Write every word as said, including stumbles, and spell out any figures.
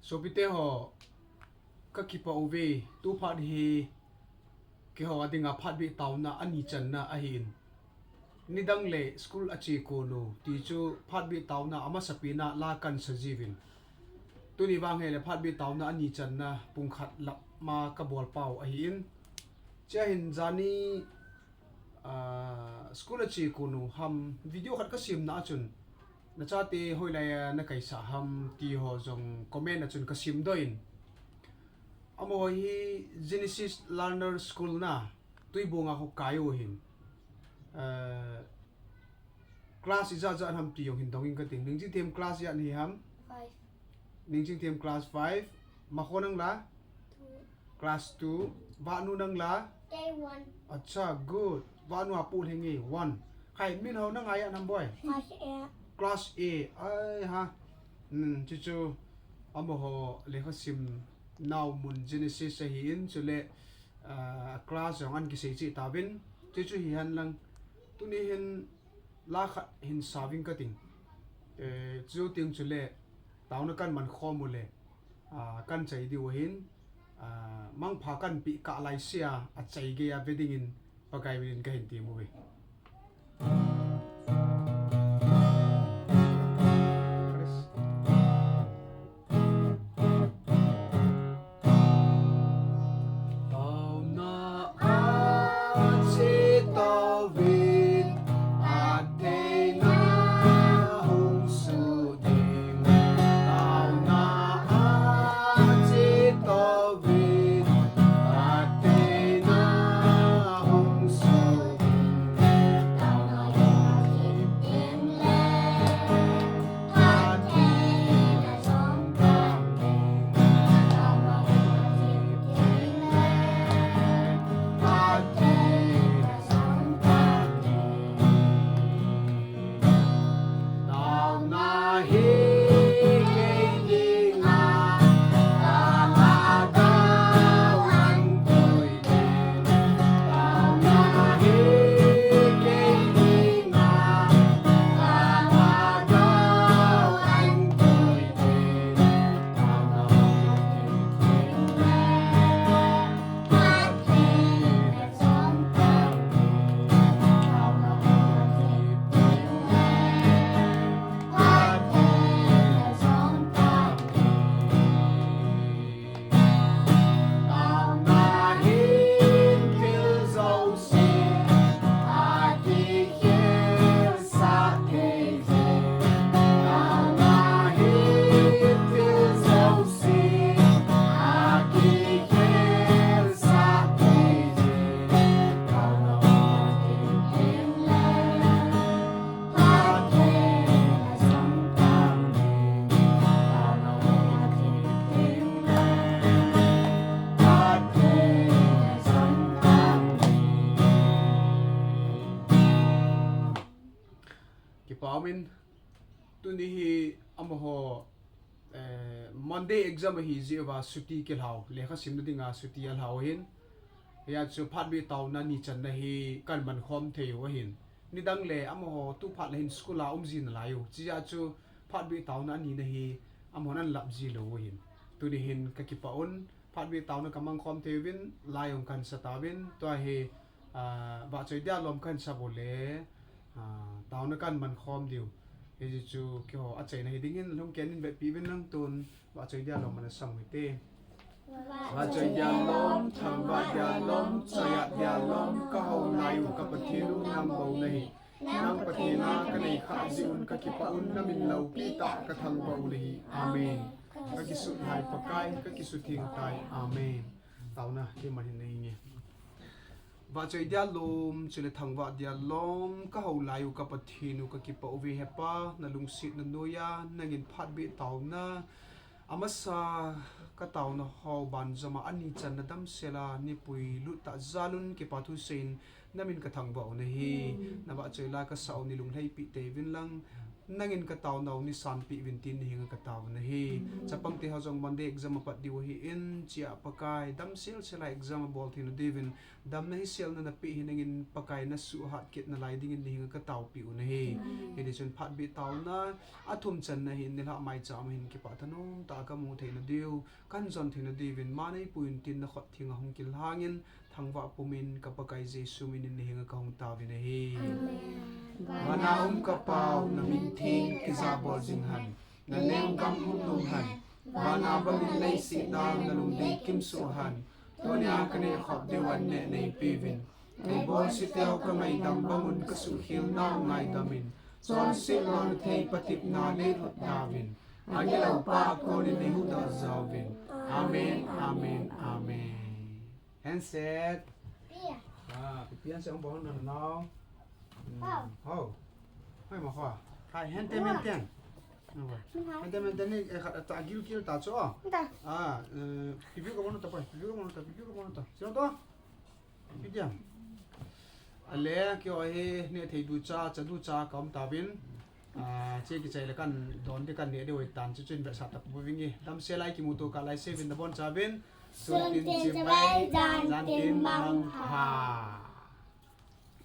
Sopite ho, kakipah uve, tu phat hi keiho a dinga phatbeh taona ani channa ahin. Nidang le school ache kon u ti chu phatbeh taona amasapen a la kahin sa jiuvin. Tuni vang hile phatbeh taona ani channa pungkhat lap ma kabol pau ahin. Chea hin jani, ah, school ache kon u ham video khat kasemna a chun, nachate hoilai a nakaisah ham ti ho jong comment a chun kasemdoh in. Amaho hi Genesis Learner School na, Tuibong a kho kai u ahin. Ah, class ijat jat ham ti jong hin dong inge kati. Ningchingthem class ijat nahi ham? Five. Ningchingthem class five. Makho nang la? Two. Class two. Vahnu nang la? K one. Acha, good. Vahnu apu lhing e, one. Khai, min ho nang ijat ham boi? Class A. Class A. Ai ha. Hmm, chuchu. Amaho lekha sim nau mun Genesis ahin chule, ah, class jong ahin kisei cheh tauvin. Chuchu hihen lang. Tuni hin la khat hin sa ving kating. Eh, chu teng chule, taona kahin man khom u le, ah, kahin chai diu ahin, ah, mangpha kahin peh kah laisea, achai gei a ve dingin, Pakai minin kahin tem uve. Taona a che tauvin, phattheina hung soh ding. Taona a che tauvin, phattheina hung soh ding. Taona hung soh ding le. Kipa umin, tuni hi amaho, eh, Monday exam ahi jeh uva suti kilhau, lekha simna dinga suti alhau ahin. Hia chu phatbeh taona ni channa hi kahin man khom thei u ahin. Nidang le amaho tu phat le hin school a um ji nalai u. Chijeh chu phatbeh taona anina hi amahon ahin lap ji lou u ahin. Tuni hin kakipah un, phatbeh taona kamang khom thei uvin, la jong kahin sa tauvin, tua hi, ah, vahchoi dia lom kahin sa u le, ah, taona kahin man khom diu. Hijeh chu keiho achaina hi dingin, lungken in vetpi uvin lang tun, vahchoi dia lom ana sang u hite. Vahchoi dia lom, thangvah dia lom, chayat dia lom, kahou lai u ka Pathen u nang bou nahi. Nang Pathen a kanei khah jeh un kakipah un, namin loupi tah kathangvah u nahi. Amen. Kakisutlhai Pakai, kakisutheng tai. Amen. Taona, keiman hin nei nge. Vahchoi dia lom, chule thangvah dia lom, kahou lai u ka Pathen u kakipah uve hepa, nalungsetna noiya, nangin phatbeh taona amasa kataona ho banjom a ani channa damsel a, nipui lut tah jal un kipa thu seiyin, namin kathangvah u nahi, navahchoi la kasah u nilunglhaipi teuvin lang, Nangin kataonau nisanpeh uvin tin nahenga kataona ahi. Chapang teho jong Monday exam apat diu ahin, hichea Pakai damsel sela exam abol theina diuvin, damna hiselna napeh hi nangin Pakai nasuhhat kit nalai dingin nahenga kataopeh u ahi. Hitichun phatbeh taona athum channa hin nilhah maicham ahin kipah thanom tah a kamu theina diu, kahin jon theina diuvin, manei puin tin nakhut thenga hung kihilangin, thangvah pumin ka Pakai Jesu minin nahenga kahung taovin ahi. Vana um ka Pau, namin theng kijabol jing hen. Nalenggam hung lhung hen. Vana bangin leiset a nalungdei kimsoh hen. Tunia kaneh khop diu anneh neipeuvin. Neibolseteu kangaidam bangun kasuhkhel nau ngaidam in. Chonset lona thei patepna neilhut tauvin. Agilou Pa a konin neihuhdoh jouvin. Amen, amen, amen. Handset. Ah, pipi handset hung bol hon nao. Hmm. Hao. Hai ma khoa. Hai, hente mente. Hente mente ni, eh, khat ta gilkel ta chu. Ah, eh, pipi ka bol ta pa, pipi ka bol ta, pipi ka bol ta. Sino to? Pipi dia. Ale, keiho hi neh thei ducha, cha ducha kaum tauvin. Ah, hiche kichai le kan don di kan neh di hoi tan chu chun vetsah tah bouvin nge. Damsel a ikimuto kah lai seuvin nabonchauvin. Sun tin chibai, jan tin mangpha.